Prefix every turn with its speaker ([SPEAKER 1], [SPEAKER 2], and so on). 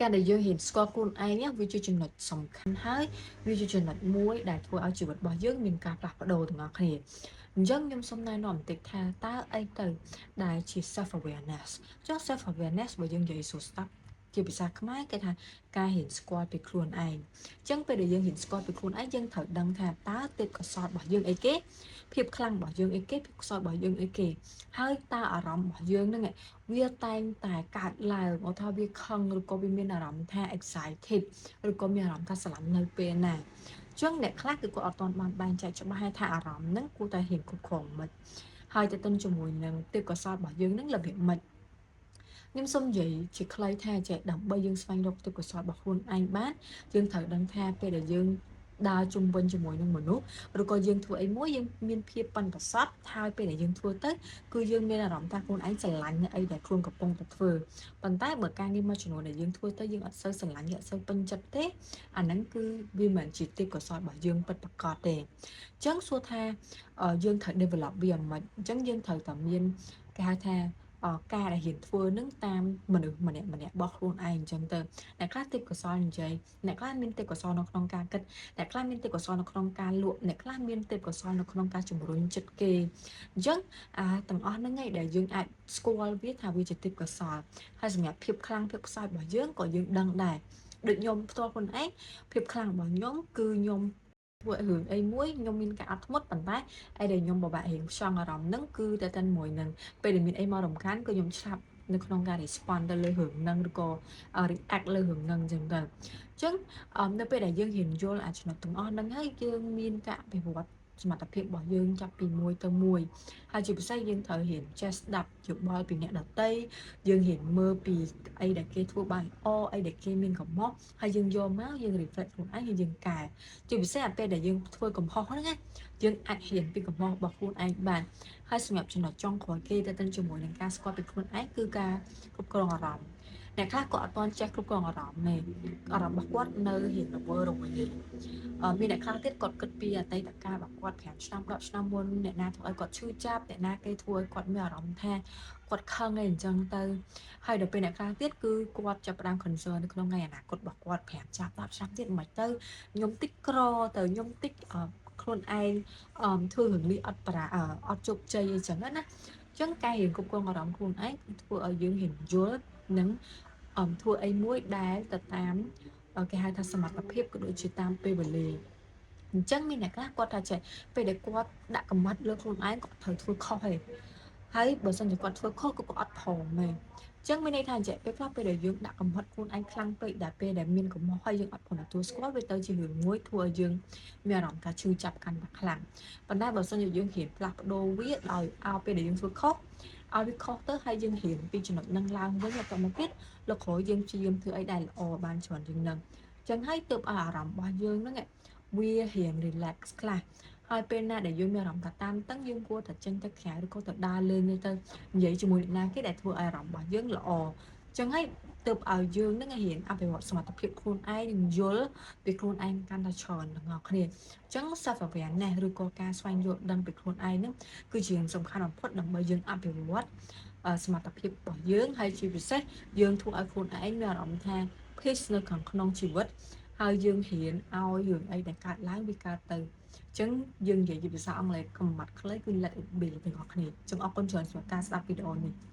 [SPEAKER 1] ការដែលយើងរៀនស្គាល់ខ្លួនឯងវាជាចំណុចសំខាន់ហើយវាជាចំណុចមួយដែលធ្វើឲ្យជីវិតរបស់យើងមានការផ្លាស់ប្ដូរទាំងអស់គ្នាអញ្ចឹងខ្ញុំសូមណែនាំបន្តិចថាតើអីទៅដែលជា self awareness ចុះ self awareness បើយើងនិយាយស្រួលស្ដាប់ជាភាសាខ្មែរគេថាការរៀនស្គាល់ពីខ្លួនឯងអញ្ចឹងពេលដែលយើងរៀនស្គាល់ពីខ្លួនឯងយើងត្រូវដឹងថាតើទេពកោសល្យរបស់យើងអីគេភាពខ្លាំងរបស់យើងអីគេភាពខ្សោយរបស់យើងអីគេហើយតើអារម្មណ៍របស់យើងហ្នឹងវាតែងតែកើតឡើងឧទាហរណ៍វាខឹងឬក៏វាមានអារម្មណ៍ថា excited ឬក៏មានអារម្មណ៍ថាស្រឡាញ់នៅពេលណាអញ្ចឹងអ្នកខ្លះគឺគាត់អត់ទាន់បានបែងចែកច្បាស់ថាអារម្មណ៍ហ្នឹងគួរតែរៀនគ្រប់គ្រងមិនហើយទៅទិនជាមួយនឹងទេពកោសល្យរបស់យើងហ្នឹងរបៀបម៉េចខ្ញុំសូមនិយាយជាខ្លីថាចេះដើម្បីយើងស្វែងរកទេពកោសល្យរបស់ខ្លួនឯងបានយើងត្រូវដឹងថាពេលដែលយើងដើរជុំវិញជាមួយនឹងមនុស្សឬក៏យើងធ្វើអីមួយយើងមានភាពប៉ិនប្រសប់ហើយពេលដែលយើងធ្វើទៅគឺយើងមានអារម្មណ៍ថាខ្លួនឯងស្រឡាញ់នៅអីដែលខ្លួនកំពុងតែធ្វើប៉ុន្តែបើការងារមួយចំនួនដែលយើងធ្វើទៅយើងអត់សូវស្រឡាញ់អត់សូវពេញចិត្តទេអាហ្នឹងគឺវាមិនមែនជាទេពកោសល្យរបស់យើងពិតប្រាកដទេអញ្ចឹងសួរថាយើងត្រូវ develop វាមិនអញ្ចឹងយើងត្រូវតែមានគេហៅថាការដែលរៀនធ្វើនឹងតាមមនុស្សម្នាក់ម្នាក់របស់ខ្លួនឯងអញ្ចឹងទៅអ្នកខ្លះទេពកោសល្យនិយាយអ្នកខ្លះមានទេពកោសល្យនៅក្នុងការគិតអ្នកខ្លះមានទេពកោសល្យនៅក្នុងការលក់អ្នកខ្លះមានទេពកោសល្យនៅក្នុងការជំរុញចិត្តគេអញ្ចឹងអាទាំងអស់ហ្នឹងឯងដែលយើងអាចស្គាល់វាថាវាជាទេពកោសល្យហើយសម្រាប់ភាពខ្លាំងភាពខ្សោយរបស់យើងក៏យើងដឹងដែរដូចខ្ញុំផ្ទាល់ខ្លួនឯងភាពខ្លាំងរបស់ខ្ញុំគឺខ្ញុំធ្វើរឿងអីមួយខ្ញុំមានការអត់ធ្មត់ប៉ុន្តែអីដែលខ្ញុំពិបាករៀងផ្ចង់អារម្មណ៍ហ្នឹងគឺតែតែមួយនឹងពេលដែលមានអីមករំខានគឺខ្ញុំឆាប់នៅក្នុងការ respond ទៅលើរឿងហ្នឹងឬក៏ react លើរឿងហ្នឹងអញ្ចឹងទៅអញ្ចឹងនៅពេលដែលយើងរៀនយល់អាចំណុចទាំងអស់ហ្នឹងហើយយើងមានការអភិវឌ្ឍសមត្ថភាពរបស់យើងចាប់ពីមួយទៅមួយហើយជាពិសេសយើងត្រូវរៀនចេះស្ដាប់យោបល់ពីអ្នកដទៃយើងរៀនមើលពីអីដែលគេធ្វើបានល្អអីដែលគេមានកំហុសហើយយើងយកមកយើង reflect ខ្លួនឯងហើយយើងកែជាពិសេសអាពេលដែលយើងធ្វើកំហុសហ្នឹងណាយើងអាចរៀនពីកំហុសរបស់ខ្លួនឯងបានហើយសម្រាប់ចំណុចចុងក្រោយគេទៅទៅជាមួយនឹងការស្គាល់ពីខ្លួនឯងគឺការគ្រប់គ្រងអារម្មណ៍អ្នកខ្លះក៏អត់ទាន់ចេះគ្រប់គ្រងអារម្មណ៍ទេអារម្មណ៍របស់គាត់នៅរៀងរវើរវាយមានអ្នកខ្លះទៀតគាត់គិតពីអតីតកាលរបស់គាត់5ឆ្នាំ10ឆ្នាំមុនអ្នកណាធ្វើឲ្យគាត់ឈឺចាប់អ្នកណាគេធ្វើឲ្យគាត់មានអារម្មណ៍ថាគាត់ខឹងអីអញ្ចឹងទៅហើយដល់ពេលអ្នកខ្លះទៀតគឺគាត់ចាប់ផ្ដើម concern នៅក្នុងថ្ងៃអនាគតរបស់គាត់5ឆ្នាំ10ឆ្នាំទៀតមិនទៅខ្ញុំតិចក្រទៅខ្ញុំតិចខ្លួនឯងធ្វើរឿងនេះអត់ប្រាអត់ជោគជ័យអីចឹងណាអញ្ចឹងការរៀនគ្រប់គ្រងអារម្មណ៍ខ្លួនឯងគឺធ្វើឲ្យយើងរៀនយល់និងធ្វើអីមួយដែលទៅតាមគេហៅថាសមត្ថភាពក៏ដូចជាតាមពេលវេលាអញ្ចឹងមានអ្នកខ្លះគាត់ថាចេះពេលដែលគាត់ដាក់កំណត់លើខ្លួនឯងគាត់ត្រូវធ្វើខុសហើយហើយបើសិនជាគាត់ធ្វើខុសគឺគាត់អត់ព្រមទេអញ្ចឹងមានន័យថាចេះពេលខ្លះពេលដែលយើងដាក់កំហុសខ្លួនឯងខ្លាំងពេកដែលពេលដែលមានកំហុសហើយយើងអត់ព្រមទទួលស្គាល់វាទៅជារឿងមួយធ្វើឲ្យយើងមានអារម្មណ៍ថាឈឺចាប់កាន់តែខ្លាំងប៉ុន្តែបើសិនជាយើងរៀនផ្លាស់ប្ដូរវាដោយឲ្យពេលដែលយើងធ្វើខុសឲ្យវាខុសទៅហើយយើងរៀនពីចំណុចហ្នឹងឡើងវិញបន្តមកទៀតលោកក្រោយយើងព្យាយាមធ្វើអីដែលល្អបានច្រើនជាងហ្នឹងចឹងហើយទើបឲ្យអារម្មណ៍របស់យើងហ្នឹងវារៀង relax ខ្លះហើយពេលណាដែលយើងមានអារម្មណ៍ថាតានតឹងយើងគួរតែចេញទៅក្រៅឬក៏ទៅដើរលេងទៅនិយាយជាមួយអ្នកណាគេដែលធ្វើឲ្យអារម្មណ៍របស់យើងល្អចឹងហើយទើបឲ្យយើងនឹងរៀនអភិវឌ្ឍសមត្ថភាពខ្លួនឯងនិងយល់ពីខ្លួនឯងកាន់តែច្រើនទាំងអស់គ្នាអញ្ចឹង self awareness ឬក៏ការស្វែងយល់ដឹងពីខ្លួនឯងហ្នឹងគឺជារឿងសំខាន់បំផុតដើម្បីយើងអភិវឌ្ឍសមត្ថភាពរបស់យើងហើយជាពិសេសយើងធ្វើឲ្យខ្លួនឯងមានអារម្មណ៍ថា peace នៅខាងក្នុងជីវិតហើយយើងរៀនឲ្យរឿងអីដែលកើតឡើងវាកើតទៅអញ្ចឹងយើងនិយាយជាភាសាអង់គ្លេសកំម៉ាត់ខ្លីគឺ let it be ទាំងអស់គ្នាអញ្ចឹងអរគុណច្រើនសម្រាប់ការស្ដាប់វីដេអូនេះ។